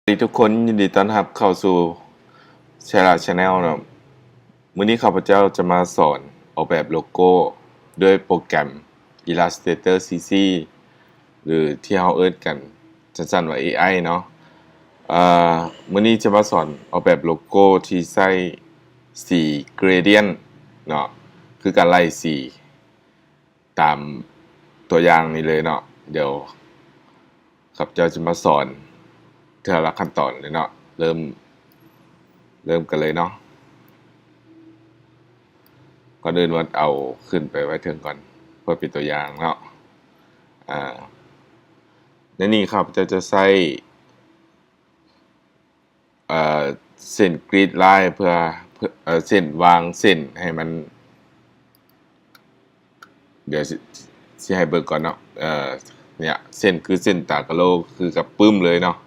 สวัสดีทุกคน ยินดีต้อนรับเข้าสู่ Chera Channel เนาะ มื้อนี้ข้าพเจ้าจะมาสอนออกแบบโลโก้ด้วยโปรแกรม Illustrator ซี ซี หรือที่เราเอิ้นกันสั้นๆว่า เอไอ เนาะ เอ่อ มื้อนี้จะมาสอนออกแบบโลโก้ที่ใช้สี gradient เนาะ คือการไล่สี ตามตัวอย่างนี้เลยเนาะ เดี๋ยวข้าพเจ้าจะมาสอนเทื่อละขั้นตอนเลยเนาะ เริ่ม เริ่มกันเลยเนาะ ก่อนอื่นว่าเอาขึ้นไปไว้เทิงก่อน เพื่อเป็นตัวอย่างเนาะ อ่า ในนี้ข้าพเจ้าจะใช้ เอ่อ เส้นกริดลายเพื่อ เพื่อ เอ่อ เส้นวางเส้นให้มัน เดี๋ยวสิ สิให้เบิ่งก่อนเนาะ เอ่อ เนี่ย เส้นคือเส้นตากะโหลก คือกับปึ้มเลยเนาะ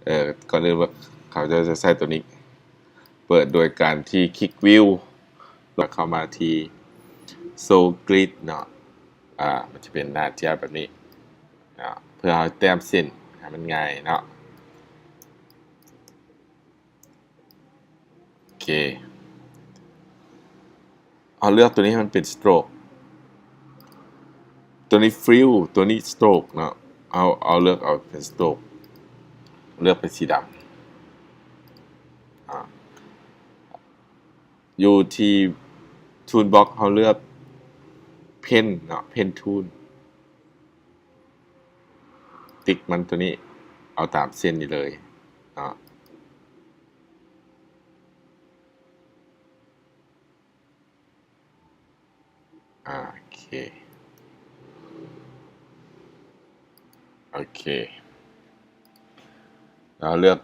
เอ่อ ก่อนอื่นว่าเขาจะ จะใช้ตัวนี้ เปิดโดยการที่คลิก View แล้วเข้ามาที่ Show Grid เนาะ อ่า มันจะเป็นหน้าจอแบบนี้ เนาะ เพื่อเฮาแต้มเส้นให้มันง่ายเนาะ โอเค เอาเลือกตัวนี้ให้มันเป็น Stroke ตัวนี้ Fill ตัวนี้ Stroke เนาะ เอา เอาเลือกเอาเป็น Stroke เลือกเป็นสีดำ อ่า อยู่ที่ Toolbox เฮาเลือก Pen เนาะ Pen Tool ติ๊กมันตัวนี้ เอาตามเส้นนี้เลยเนาะ โอเค โอเค เราเลือก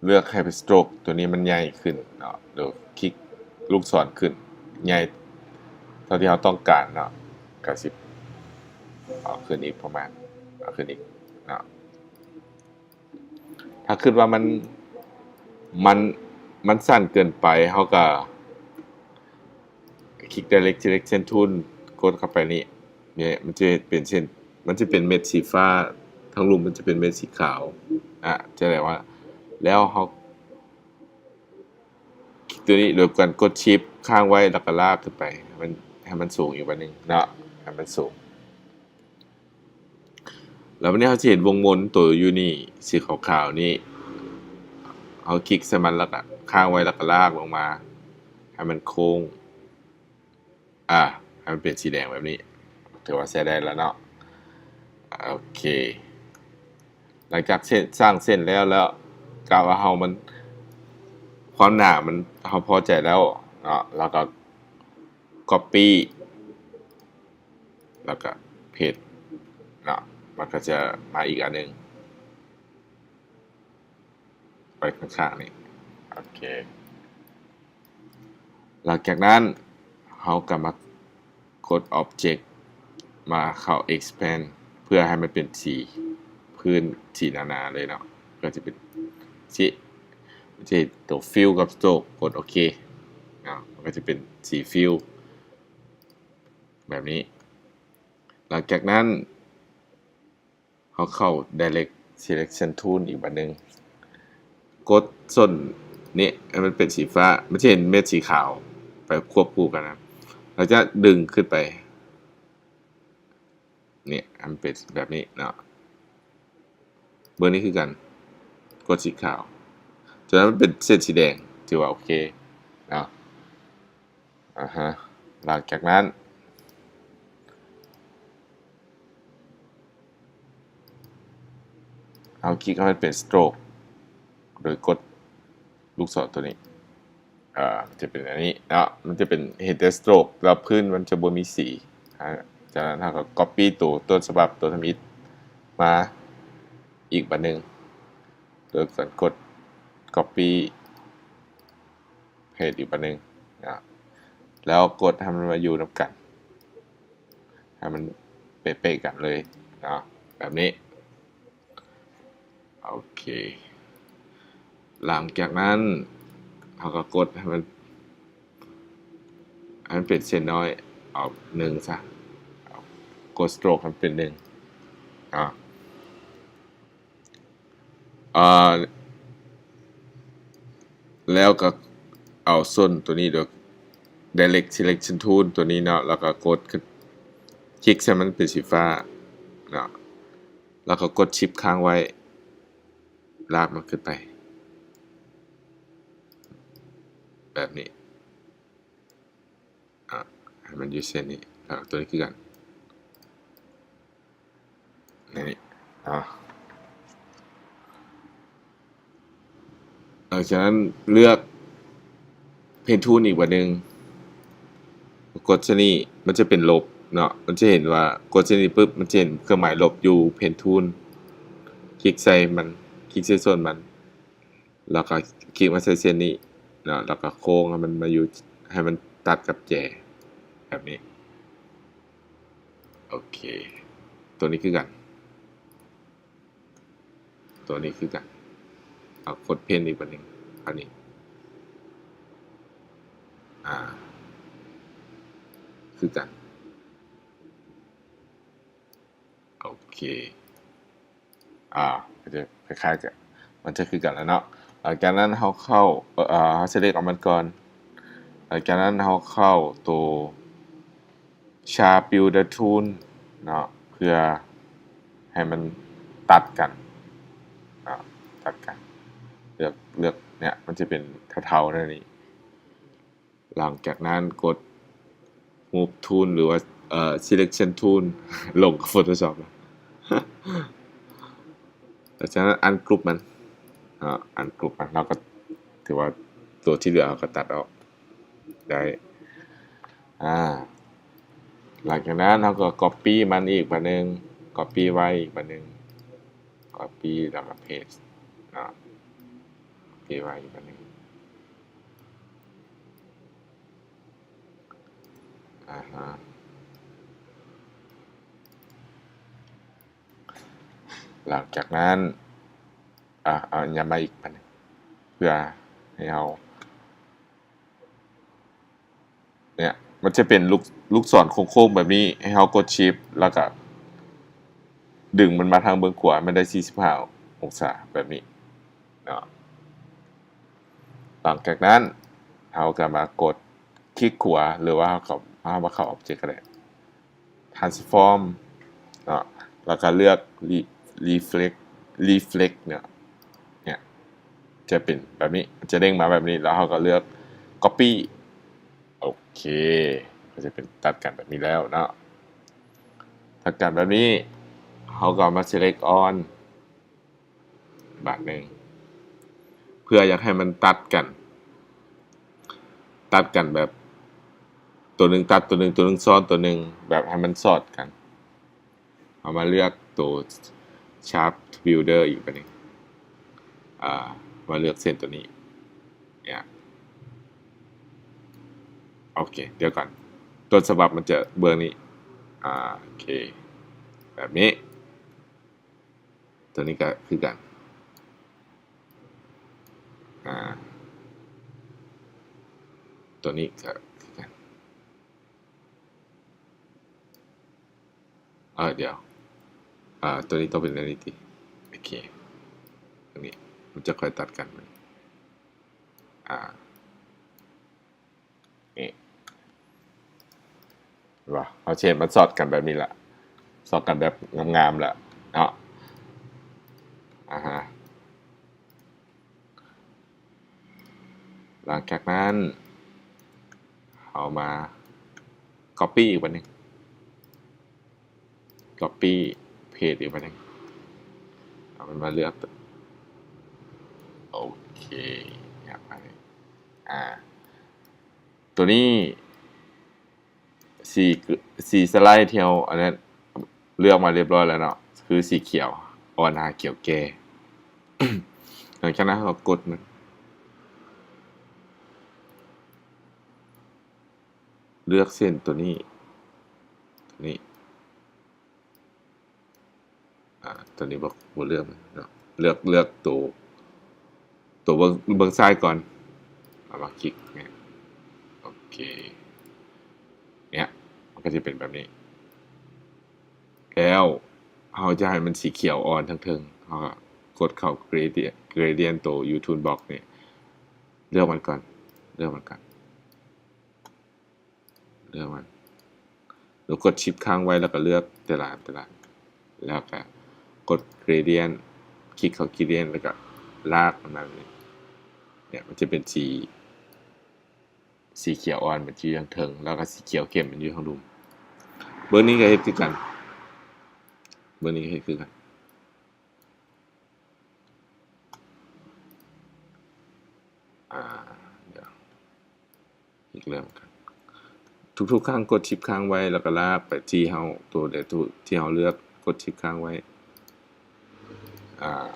เลือกให้เป็น Stroke ตัวนี้มันใหญ่ขึ้นเนาะ โดยคลิกลูกศรขึ้น ใหญ่เท่าที่เราต้องการเนาะ ก็สิเอาขึ้นอีกประมาณ เอาขึ้นอีกเนาะ ถ้าคิดว่ามัน มัน มันสั้นเกินไป เราก็ คลิก Direct Selection Tool กดเข้าไปนี่ เนี่ย มันจะเป็นเส้น มันจะเป็นเม็ดสีฟ้า ทางลุ่มมันจะเป็นเม็ดสีขาว อ่ะ จะได้ว่า แล้วเราคลิกตัวนี้โดยการกด Shift ค้างไว้ แล้วก็ลากขึ้นไป ให้มัน ให้มันสูงอีกบาดหนึ่งเนาะ ให้มันสูง แล้วบาดนี้เราจะเห็นวงมนตัวอยู่นี่ สีขาวๆ นี่ เราคลิกใส่มัน แล้วก็ค้างไว้ แล้วก็ลากลงมา ให้มันโค้ง อ่า ให้มันเป็นสีแดงแบบนี้ ถือว่าใช้ได้แล้วเนาะ โอเค หลังจากเส้น สร้างเส้นแล้ว แล้วกะว่าเรามัน ความหนามัน เราพอใจแล้วเนาะ แล้วก็ Copy แล้วก็ Paste เนาะ มันก็จะมาอีกอันหนึ่ง ไปข้างๆ นี่ โอเค หลังจากนั้นเราก็มากด Object มาเข้า Expand เพื่อให้มันเป็นสีพื้นสีหนาๆ เลยเนาะ ก็จะเป็นสี จะเห็นตัว Fill กับ Stroke กดโอเคเนาะ มันก็จะเป็นสี Fill แบบนี้ หลังจากนั้น เราเข้า Direct Selection Tool อีกบาดหนึ่ง กดส้นนี้ให้มันเป็นสีฟ้า มันจะเห็นเม็ดสีขาวไปควบคู่กันนะ เราจะดึงขึ้นไป เนี่ย ให้มันเป็นแบบนี้เนาะ เบอร์นี้คือกัน กดสีขาว จนมันเป็นเส้นสีแดง ถือว่าโอเคเนาะ อ่าฮะ หลังจากนั้น เราคลิกให้มันเป็น Stroke โดยกดลูกศรตัวนี้ อ่า มันจะเป็นอันนี้เนาะ มันจะเป็น เห็นแต่ Stroke แล้วพื้นมันจะบ่มีสี อ่า จากนั้นเราก็ Copy ตัวต้นฉบับตัวทำอิฐมาอีกบาดหนึ่ง โดยการกด Copy Paste อีกบาดหนึ่งเนาะ แล้วกดให้มันมาอยู่นำกัน ให้มันเป๊ะๆ กันเลยเนาะ แบบนี้ โอเค หลังจากนั้นเราก็กดให้มัน ให้มันเป็นเส้นน้อย เอาหนึ่งซะ เอากด Stroke ให้มันเป็นหนึ่งเนาะ ເອີ ແລ້ວກໍເອົາໂຊນຕົວນີ້ໂດຍ Direct Selection Tool ຕົວນີ້ເນາະ ແລ້ວກໍກົດ ຄລິກໃສ່ມັນເປັນສີຟ້າເນາະ ແລ້ວກໍກົດ Shift ຄ້າງໄວ້ ລາກມັນຂຶ້ນໄປ ແບບນີ້ ອະ ໃຫ້ມັນຢູ່ເສັ້ນນີ້ ແລ້ວຕົວນີ້ຄືກັນ ນີ້ ເນາະ ຫຼັງຈາກນັ້ນເລືອກ Pen Tool ອີກບາດໜຶ່ງ ກົດໃສ່ນີ້ ມັນຈະເປັນລົບເນາະ ມັນຈະເຫັນວ່າ ກົດໃສ່ນີ້ປຶບ ມັນຈະເຫັນເຄື່ອງໝາຍລົບຢູ່ Pen Tool ຄລິກໃສ່ມັນ ຄລິກໃສ່ໂຊນມັນ ແລ້ວກໍຄລິກມາໃສ່ເສັ້ນນີ້ເນາະ ແລ້ວກໍໂຄ້ງໃຫ້ມັນມາຢູ່ ໃຫ້ມັນຕັດກັບແຈແບບນີ້ ໂອເຄ ຕົວນີ້ຄືກັນ ຕົວນີ້ຄືກັນ ເອົາກົດ Pen ອີກບາດໜຶ່ງ ອັນນີ້ ອາ ຄືກັນ ໂອເຄ ອາ ມັນຈະຄ້າຍໆກັນ ມັນຈະຄືກັນແລ້ວເນາະ ຫຼັງຈາກນັ້ນເຮົາເຂົ້າ ເອີ ເຮົາ Select ເອົາມັນກ່ອນ ຫຼັງຈາກນັ້ນເຮົາເຂົ້າໂຕ Sharp Builder Tool ເນາະ ເພື່ອໃຫ້ມັນຕັດກັນເນາະ ຕັດກັນ ເລືອກ ເລືອກ ເນຍ ມັນຈະເປັນເທົາໆແນວນີ້ ຫຼັງຈາກນັ້ນກົດ Move Tool ຫຼືວ່າ ເອີ Selection Tool ລົງກັບ Photoshop ແລ້ວ ຫຼັງຈາກນັ້ນ Ungroup ມັນເນາະ Ungroup ມັນ ເຮົາກໍຖືວ່າຕົວທີ່ເຫຼືອເຮົາກໍຕັດອອກໄດ້ ອາ ຫຼັງຈາກນັ້ນເຮົາກໍ Copy ມັນອີກບາດໜຶ່ງ Copy ໄວ້ອີກບາດໜຶ່ງ Copy ແລ້ວກໍ Paste ເນາະ Copy ໄວ້ອີກບາດໜຶ່ງ ອາຮະ ຫຼັງຈາກນັ້ນ ອາ ເອົາຫຍັບມາອີກບາດໜຶ່ງ ເພື່ອໃຫ້ເຮົາ ເນຍ ມັນຈະເປັນລູກ ລູກສອນໂຄ້ງໆແບບນີ້ ໃຫ້ເຮົາກົດ Shift ແລ້ວກະດຶງມັນມາທາງເບື້ອງຂວາ ໃຫ້ມັນໄດ້ສີ່ສິບຫ້າອົງສາແບບນີ້ເນາະ ຫຼັງຈາກນັ້ນເຮົາກະມາກົດຄລິກຂວາ ຫຼືວ່າເຮົາເຂົ້າ ເຮົາມາເຂົ້າ Object ກະໄດ້ Transform ເນາະ ແລ້ວກະເລືອກ Re- Reflect Reflect ເນາະ ເນຍ ຈະເປັນແບບນີ້ ຈະເດ້ງມາແບບນີ້ ແລ້ວເຮົາກໍເລືອກ Copy ໂອເຄ ກໍຈະເປັນຕັດກັນແບບນີ້ແລ້ວເນາະ ຕັດກັນແບບນີ້ ເຮົາກໍເອົາມາ Select All ບາດໜຶ່ງ ເພື່ອຢາກໃຫ້ມັນຕັດກັນ ຕັດກັນແບບ ຕົວໜຶ່ງຕັດຕົວໜຶ່ງ ຕົວໜຶ່ງຊ້ອນຕົວໜຶ່ງ ແບບໃຫ້ມັນສອດກັນ ເຮົາມາເລືອກໂຕ Sharp Builder ອີກບາດນີ້ ອາ ມາເລືອກເສັ້ນຕົວນີ້ ເນຍ ໂອເຄ ດຽວກ່ອນ ຕົ້ນສະບັບມັນຈະເບື້ອງນີ້ ອາ ໂອເຄ ແບບນີ້ ຕົວນີ້ກໍຄືກັນ ອາ ຕົວນີ້ກໍຄືກັນ ເອີ ດຽວ ອາ ຕົວນີ້ຕ້ອງເປັນແນວນີ້ຕິ ໂອເຄ ຕົວນີ້ມັນຈະຄ່ອຍຕັດກັນ ອາ ນີ້ ເຫັນບໍ່ ເຮົາຊິເຫັນມັນສອດກັນແບບນີ້ລະ ສອດກັນແບບງາມໆລະເນາະ ອາຮະ ຫຼັງຈາກນັ້ນ ເຮົາມາ Copy ອີກບາດໜຶ່ງ Copy Paste ອີກບາດໜຶ່ງ ເອົາມັນມາເລືອກ ໂອເຄ ຫຍັບມາ ອາ ຕົວນີ້ ສີ ສີສະໄລທີ່ເຮົາອັນນັ້ນເລືອກມາຮຽບຮ້ອຍແລ້ວເນາະ ຄືສີຂຽວອ່ອນຫາຂຽວແກ່ ຫຼັງຈາກນັ້ນເຮົາກໍກົດມັນ ເລືອກເສັ້ນຕົວນີ້ ຕົວນີ້ ອາ ຕົວນີ້ບໍ່ ບໍ່ເລືອກເນາະ ເລືອກ ເລືອກໂຕ ໂຕເບື້ອງ ເບື້ອງຊ້າຍກ່ອນ ເອົາມາຄລິກ ເນຍ ໂອເຄ ເນຍ ມັນກໍຈະເປັນແບບນີ້ ແລ້ວເຮົາຈະໃຫ້ມັນສີຂຽວອ່ອນທາງເທິງ ເຮົາກໍ ກົດເຂົ້າ gradient gradient ໂຕ U toolbox ນີ້ ເລືອກມັນກ່ອນ ເລືອກມັນກ່ອນ ເລືອກມັນ ແລ້ວກົດ Shift ຄ້າງໄວ້ ແລ້ວກໍເລືອກແຕ່ລະອັນ ແຕ່ລະອັນ ແລ້ວກໍກົດ gradient ຄລິກເຂົ້າ gradient ແລ້ວກໍລາກມັນມາແບບນີ້ ເນຍ ມັນຈະເປັນສີ ສີຂຽວອ່ອນມັນຈະຢູ່ທາງເທິງ ແລ້ວກໍສີຂຽວເຂັ້ມມັນຢູ່ທາງລຸ່ມ. ເບິ່ງນີ້ກໍເຮັດຄືກັນ ເບິ່ງນີ້ກໍເຮັດຄືກັນ. ອ່າ ດຽວ ອີກເລື່ອງກັນ ທຸກໆຄັ້ງກົດ Shift ຄ້າງໄວ້ ແລ້ວກໍລາກໄປທີ່ເຮົາ ໂຕໃດໂຕທີ່ເຮົາເລືອກ ກົດ Shift ຄ້າງໄວ້ ອ່າ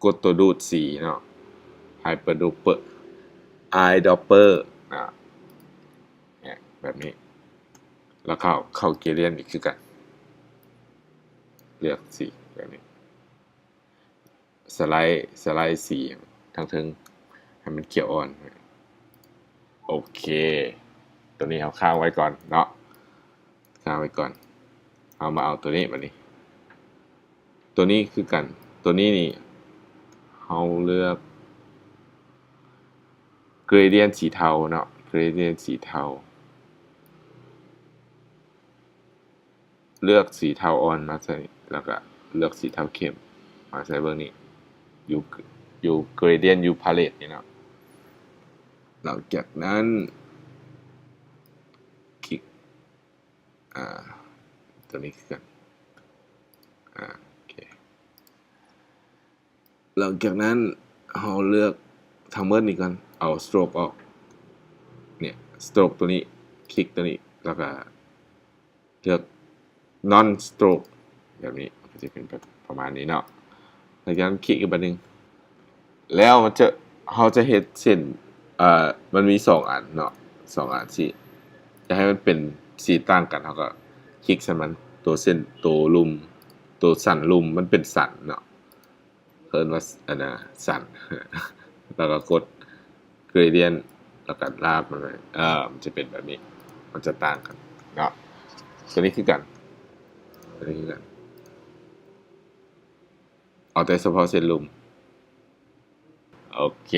ກົດໂຕດູດສີເນາະ Hyperdropper Eyedropper ນະ ແບບນີ້ ແລ້ວເຂົ້າ ເຂົ້າ gradient ອີກຄືກັນ ເລືອກສີແບບນີ້ ສະໄລ ສະໄລສີທາງເທິງໃຫ້ມັນຂຽວອ່ອນ. ໂອເຄ ໂຕນີ້ເຮົາຄ້າງໄວ້ກ່ອນເນາະ ຄ້າງໄວ້ກ່ອນ. ເຮົາມາເອົາໂຕນີ້ບາດນີ້ ໂຕນີ້ຄືກັນ ໂຕນີ້ນີ້ເຮົາເລືອກ gradient ສີເທົາເນາະ gradient ສີເທົາ ເລືອກສີເທົາອ່ອນມາໃສ່ ແລ້ວກະເລືອກສີເທົາເຂັ້ມມາໃສ່ເບິ່ງນີ້ ຢູ່ ຢູ່ gradient ຢູ່ palette ນີ້ເນາະ. ຫຼັງຈາກນັ້ນ ຄລິກ ອ່າ ຕົວນີ້ຄືກັນ ອ່າ ໂອເຄ. ຫຼັງຈາກນັ້ນເຮົາເລືອກທັງໝົດນີ້ກ່ອນ ເອົາ stroke ອອກ ເນຍ stroke ຕົວນີ້ ຄລິກຕົວນີ້ ແລ້ວກະເລືອກ non stroke ແບບນີ້ ມັນກໍຈະເປັນແບບປະມານນີ້ເນາະ. ຫຼັງຈາກນັ້ນຄລິກອີກບາດໜຶ່ງ ແລ້ວມັນຈະ ເຮົາຈະເຮັດເສັ້ນ ເອີ ມັນມີສອງອັນເນາະ ສອງອັນ ຊິຈະໃຫ້ມັນເປັນສີຕ່າງກັນ ເຮົາກໍຄລິກໃສ່ມັນ ໂຕເສັ້ນ ໂຕລຸ່ມ ໂຕສັນລຸ່ມ ມັນເປັນສັນເນາະ ເອີ້ນວ່າ ອັນນ່າ ສັນ ແລ້ວກໍກົດ gradient ແລ້ວກໍລາກມັນໄວ້ ເອີ ມັນຈະເປັນແບບນີ້ ມັນຈະຕ່າງກັນເນາະ. ຕົວນີ້ຄືກັນ ຕົວນີ້ຄືກັນ ເອົາແຕ່ສະເພາະເສັ້ນລຸ່ມ. ໂອເຄ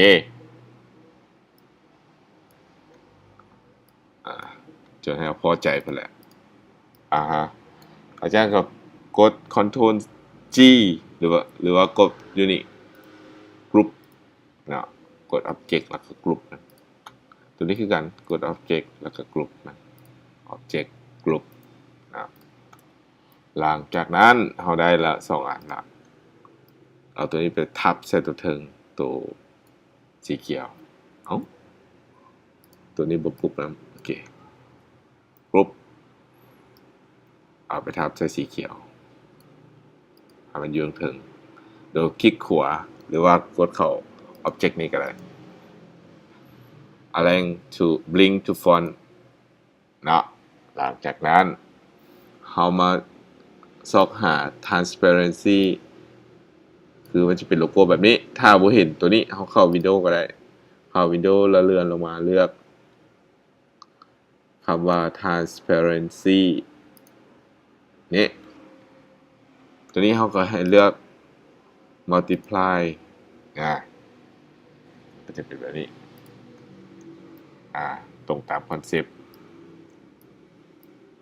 ອ່າ ຈົນໃຫ້ເຮົາພໍໃຈພຸ້ນແຫຼະ. ອາຮະ ຫຼັງຈາກນັ້ນກໍກົດ Ctrl G ຫຼືວ່າ ຫຼືວ່າກົດຢູ່ນີ້ Group ເນາະ ກົດ Object ແລ້ວກໍ Group ນະ ຕົວນີ້ຄືກັນ ກົດ Object ແລ້ວກໍ Group ນະ Object Group ນະ. ຫຼັງຈາກນັ້ນເຮົາໄດ້ລະສອງອັນລະ ເອົາຕົວນີ້ໄປທັບໃສ່ຕົວເທິງ ຕົວສີຂຽວ ເອົ້າ ຕົວນີ້ບໍ່ Group ນຳ ໂອເຄ Group ເອົາໄປທັບໃສ່ສີຂຽວ ໃຫ້ມັນຢູ່ເທິງ ໂດຍຄລິກຂວາ ຫຼືວ່າກົດເຂົ້າ Object ນີ້ກໍໄດ້ Align to Bring to Front ເນາະ. ຫຼັງຈາກນັ້ນເຮົາມາຊອກຫາ Transparency ຄືມັນຈະເປັນໂລໂກ້ແບບນີ້ ຖ້າບໍ່ເຫັນຕົວນີ້ ເຮົາເຂົ້າ Window ກໍໄດ້ ເຂົ້າ Window ແລ້ວເລື່ອນລົງມາເລືອກ ຄຳວ່າ Transparency ນີ້ ຕົວນີ້ເຮົາກໍໃຫ້ເລືອກ Multiply ອາ ກໍຈະເປັນແບບນີ້ ອາ ຕົງຕາມຄອນເຊັບ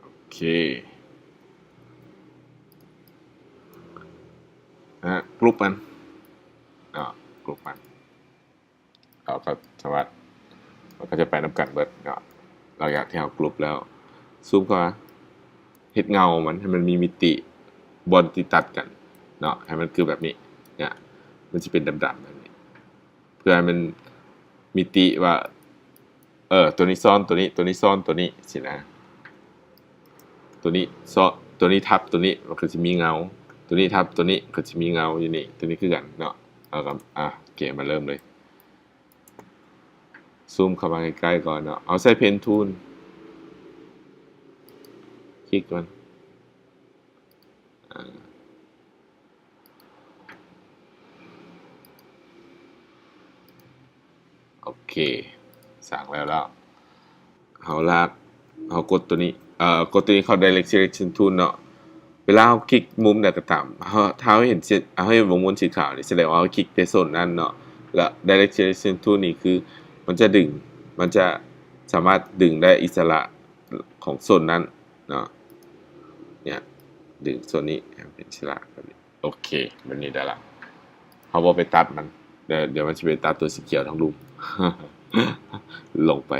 ໂອເຄ ອາ Group ມັນເນາະ Group ມັນ ເຮົາກໍສາມາດ ມັນກໍຈະໄປນຳກັນເບິດເນາະ ຫຼັງຈາກທີ່ເຮົາ Group ແລ້ວ ຊູມເຂົ້າມາ ເຮັດເງົາມັນໃຫ້ມັນມີມິຕິ ບ່ອນທີ່ຕັດກັນເນາະ ໃຫ້ມັນຄືແບບນີ້ ເນຍ ມັນຊິເປັນດຳໆແບບນີ້ ເພື່ອໃຫ້ມັນມີຕິວ່າ ເອີ ຕົວນີ້ຊ້ອນຕົວນີ້ ຕົວນີ້ຊ້ອນຕົວນີ້ ຊີ້ນະ ຕົວນີ້ຊ້ອນ ຕົວນີ້ທັບຕົວນີ້ ມັນກໍຊິມີເງົາ ຕົວນີ້ທັບຕົວນີ້ ກໍຊິມີເງົາຢູ່ນີ້ ຕົວນີ້ຄືກັນເນາະ. ເຮົາກໍ ອາ ໂອເຄ ມາເລີ່ມເລີຍ. ຊູມເຂົ້າມາໃກ້ໆກ່ອນເນາະ ເອົາໃສ່ Pen Tool ຄລິກມັນ ອາ ໂອເຄ ສ້າງແລ້ວ ແລ້ວເຮົາລາກ ເຮົາກົດຕົວນີ້ ເອີ ກົດຕົວນີ້ເຂົ້າ Direct Selection Tool ເນາະ. ວລາເຮົາຄລິກມຸມໃດກໍຕາມ ເຮົາ ຖ້າເຮົາເຫັນເສັ້ນ ເຮົາເຫັນວົງມົນສີຂາວນີ້ ສະແດງວ່າເຮົາຄລິກແຕ່ໂຊນນັ້ນເນາະ ແລະ direction tool ນີ້ຄືມັນຈະດຶງ ມັນຈະສາມາດດຶງໄດ້ອິດສະຫຼະຂອງໂຊນນັ້ນເນາະ ເນຍ ດຶງໂຊນນີ້ໃຫ້ເປັນອິດສະຫຼະແບບນີ້. ໂອເຄ ແບບນີ້ໄດ້ລະ ເຮົາບໍ່ໄປຕັດມັນ ດ- ດຽວມັນຊິໄປຕັດຕົວສີຂຽວທັງລຸ່ມ ລົງໄປ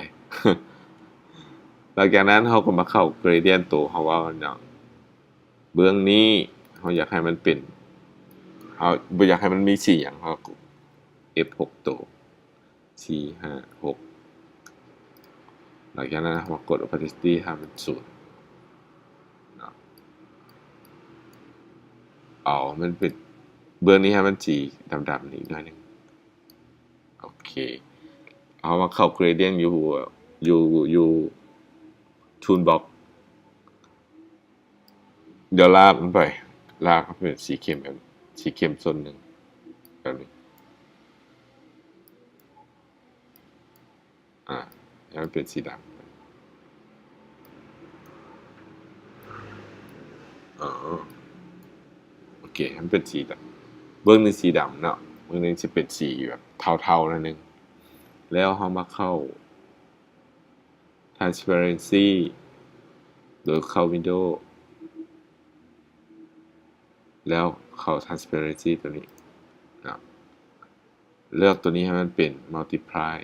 ຫຼັງຈາກນັ້ນເຮົາກໍມາເຂົ້າ gradient ໂຕເຮົາເວົ້າເນາະ ເບື້ອງນີ້ເຮົາຢາກໃຫ້ມັນເປັນ ເຮົາບໍ່ຢາກໃຫ້ມັນມີສີຫຍັງ ເຮົາກໍ F ຫົກໂຕ ສີ່ ຫ້າ ຫົກ ຫຼັງຈາກນັ້ນເຮົາມາກົດ opacity ໃຫ້ມັນສູນເນາະ ເອົາມັນເປັນ ເບື້ອງນີ້ໃຫ້ມັນສີດຳໆນີ້ອີກໜ້ອຍໜຶ່ງ ໂອເຄ ເຮົາມາເຂົ້າ gradient ຢູ່ ຢູ່ ຢູ່ toolbox ດຽວລາກມັນໄປ ລາກໃຫ້ເປັນສີເຂັ້ມແບບ ສີເຂັ້ມໂຊນໜຶ່ງ ແບບນີ້ ອາ ໃຫ້ມັນເປັນສີດຳ ອໍ ໂອເຄ ໃຫ້ມັນເປັນສີດຳ ເບື້ອງໜຶ່ງສີດຳເນາະ ເບື້ອງໜຶ່ງຊິເປັນສີແບບເທົາໆໜ້ອຍໜຶ່ງ ແລ້ວເຮົາມາເຂົ້າ transparency ໂດຍເຂົ້າ window ແລ້ວເຂົ້າ transparency ຕົວນີ້ເນາະ ເລືອກຕົວນີ້ໃຫ້ມັນເປັນ multiply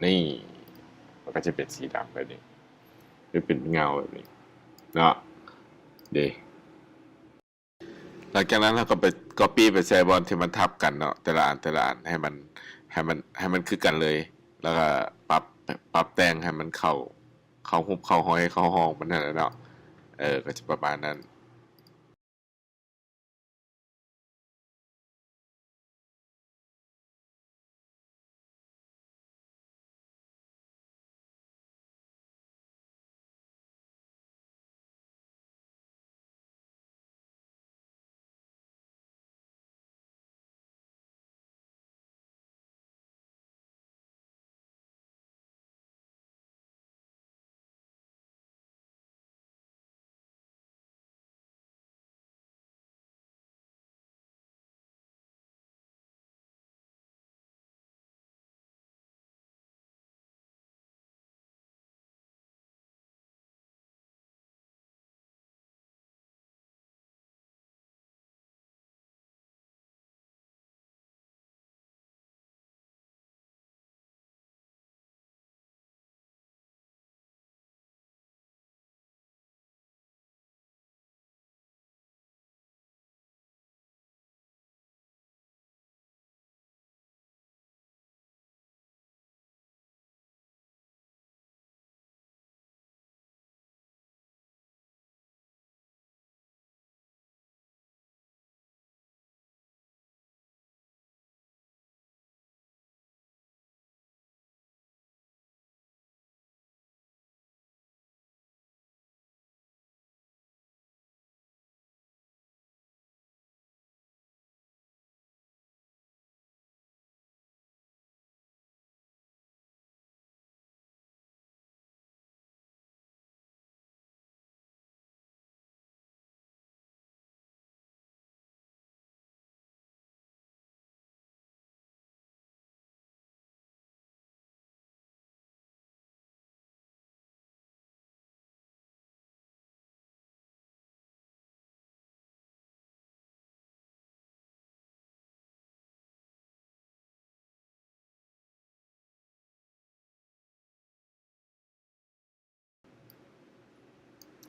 ນີ້ ມັນກໍຈະເປັນສີດຳແບບນີ້ ຫຼືເປັນເງົາແບບນີ້ເນາະ ເດ. ຫຼັງຈາກນັ້ນເຮົາກໍໄປ copy ໄປໃສ່ບ່ອນທີ່ມັນທັບກັນເນາະ ແຕ່ລະອັນ ແຕ່ລະອັນ ໃຫ້ມັນ ໃຫ້ມັນ ໃຫ້ມັນຄືກັນເລີຍ ແລ້ວກໍປັບ ປັບແຕ່ງໃຫ້ມັນເຂົ້າ ເຂົ້າຮູບ ເຂົ້າຮອຍ ເຂົ້າຮ່ອງມັນຫັ້ນແຫຼະເນາະ ເອີ ກໍຈະປະມານນັ້ນ.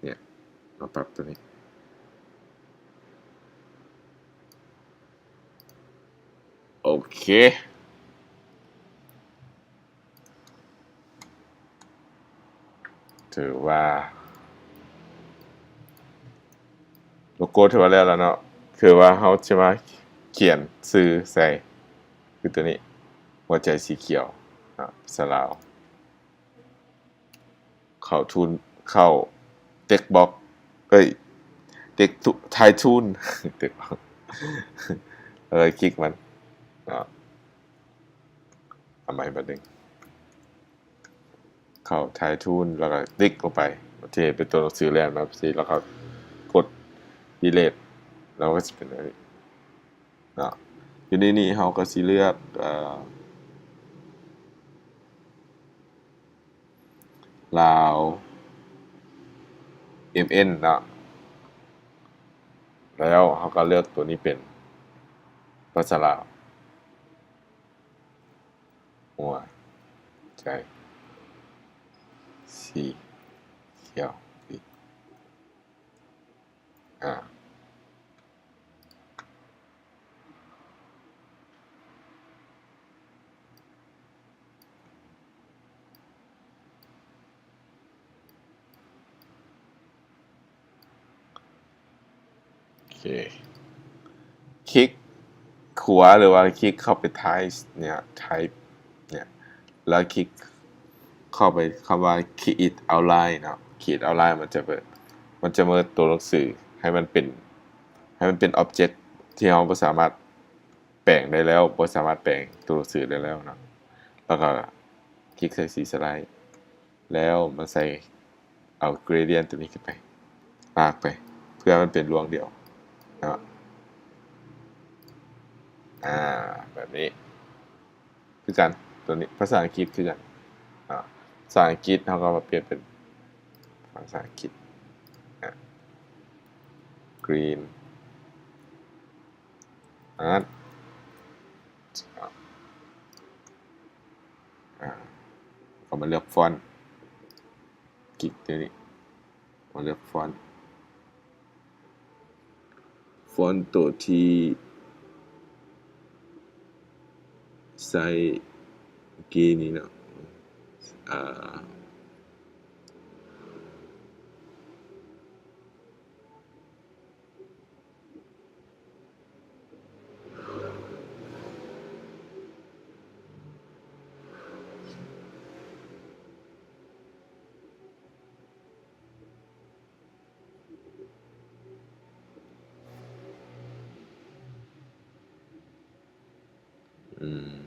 ເນຍ ມາປັບຕົວນີ້ ໂອເຄ. ຖືວ່າໂລໂກ້ຖືວ່າແລ້ວລະເນາະ ຄືວ່າເຮົາຈະມາຂຽນຊື່ໃສ່ ຄືຕົວນີ້ ຫົວໃຈສີຂຽວເນາະ ສະລາວ ເຂົ້າທູນ ເຂົ້າເທັກບັອກ ເອີຍ ເທັກທູນ ເທັກບັອກ ເອີຍ ຄລິກມັນເນາະ ເອົາໃໝ່ບາດໜຶ່ງ ເຂົ້າໄທທູນ ແລ້ວກໍຕິກລົງໄປ ທີ່ເປັນຕົວໜັງສືແລ່ນມາຊີ້ ແລ້ວກໍກົດ delete ແລ້ວກໍຊິເປັນແບບນີ້ເນາະ. ຢູ່ໃນນີ້ເຮົາກໍຊິເລືອກ ເອີ ລາວ ເອັມເອັນ ເນາະ ແລ້ວເຮົາກໍເລືອກຕົວນີ້ເປັນພາສາລາວ ຫົວໃຈ ສີຂຽວ ອາ ໂອເຄ ຄລິກຂວາ ຫຼືວ່າຄລິກເຂົ້າໄປ Type ເນຍ Type ເນຍ ແລ້ວຄລິກເຂົ້າໄປຄຳວ່າ Create Outline ເນາະ. Create Outline ມັນຈະເປີດ ມັນຈະເປີດຕົວໜັງສືໃຫ້ມັນເປັນ ໃຫ້ມັນເປັນ object ທີ່ເຮົາບໍ່ສາມາດແປງໄດ້ແລ້ວ ບໍ່ສາມາດແປງຕົວໜັງສືໄດ້ແລ້ວເນາະ. ແລ້ວກໍຄລິກໃສ່ສີສະໄລ ແລ້ວມາໃສ່ ເອົາ gradient ຕົວນີ້ຂຶ້ນໄປ ລາກໄປ ເພື່ອມັນເປັນລວງດຽວເນາະ. ອາ ແບບນີ້ຄືກັນ ຕົວນີ້ພາສາອັງກິດຄືກັນເນາະ. ພາສາອັງກິດເຮົາກໍມາປ່ຽນເປັນພາສາອັງກິດ ອາ green art ອາ ກໍມາເລືອກຟອນ ຄລິກຕົວນີ້ ມາເລືອກຟອນ ຟອນໂຕທີ່ໃສ່ເມື່ອກີ້ນີ້ເນາະ ອາ. ອືມ.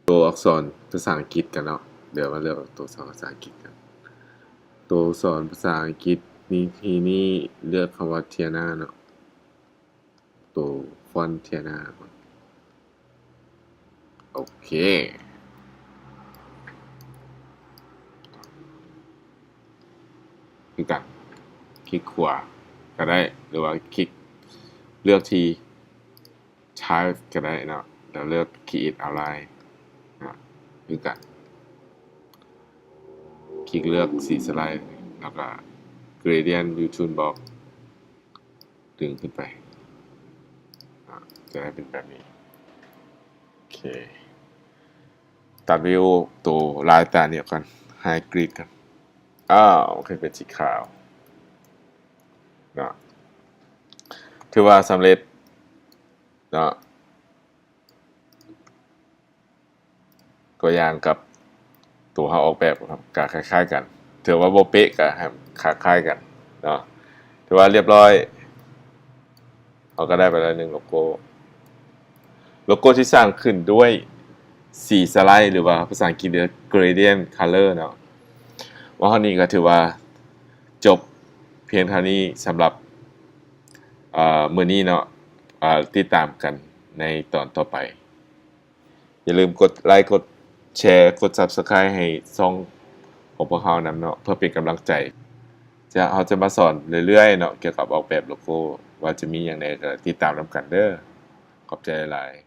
ໂຕອັກສອນພາສາອັງກິດກັນເນາະ. ດຽວມາເລືອກໂຕອັກສອນພາສາອັງກິດກັນ. ໂຕອັກສອນພາສາອັງກິດໃນທີ່ນີ້ເລືອກຄຳວ່າ Tiana ເນາະ. ໂຕຟອນ Tiana ໂອເຄ ຄືກັນ ຄລິກຂວາກໍໄດ້ ຫຼືວ່າຄລິກເລືອກທີ່ Type ກໍໄດ້ເນາະ ແລ້ວເລືອກ Create Outline ເນາະ ຄືກັນ ຄລິກເລືອກສີສະໄລ ແລ້ວກໍ Gradient Routine Box ດຶງຂຶ້ນໄປ ອາ ຈະໄດ້ເປັນແບບນີ້. ໂອເຄ ຕັດວິວໂຕລາຍຕານີ້ອອກກ່ອນ High Grid ກ່ອນ. ອ້າວ ຂຶ້ນເປັນສີຂາວເນາະ ຖືວ່າສຳເລັດເນາະ. ຕົວຢ່າງກັບຕົວເຮົາອອກແບບ ກໍຄ້າຍໆກັນ ຖືວ່າບໍ່ເປະ ກໍຄ້າຍໆກັນເນາະ ຖືວ່າລຽບຮ້ອຍ. ເຮົາກໍໄດ້ໄປແລ້ວໜຶ່ງໂລໂກ້ ໂລໂກ້ທີ່ສ້າງຂຶ້ນດ້ວຍສີສະໄລ ຫຼືວ່າພາສາອັງກິດເອີ້ນ Gradient Color ເນາະ. ວ່າເທົ່ານີ້ກໍຖືວ່າຈົບພຽງເທົ່ານີ້ສຳລັບ ເອີ ມື້ນີ້ເນາະ. ເອີ ຕິດຕາມກັນໃນຕອນຕໍ່ໄປ. ຢ່າລືມກົດໄລ ກົດແຊ ກົດ Subscribe ໃຫ້ຊ່ອງຂອງພວກເຮົານຳເນາະ ເພື່ອເປັນກຳລັງໃຈ. ຈະ ເຮົາຈະມາສອນເລື້ອຍໆເນາະ ກ່ຽວກັບອອກແບບໂລໂກ້ ວ່າຈະມີຫຍັງແດ່ ກໍຕິດຕາມນຳກັນເດີ້. ຂອບໃຈຫຼາຍ.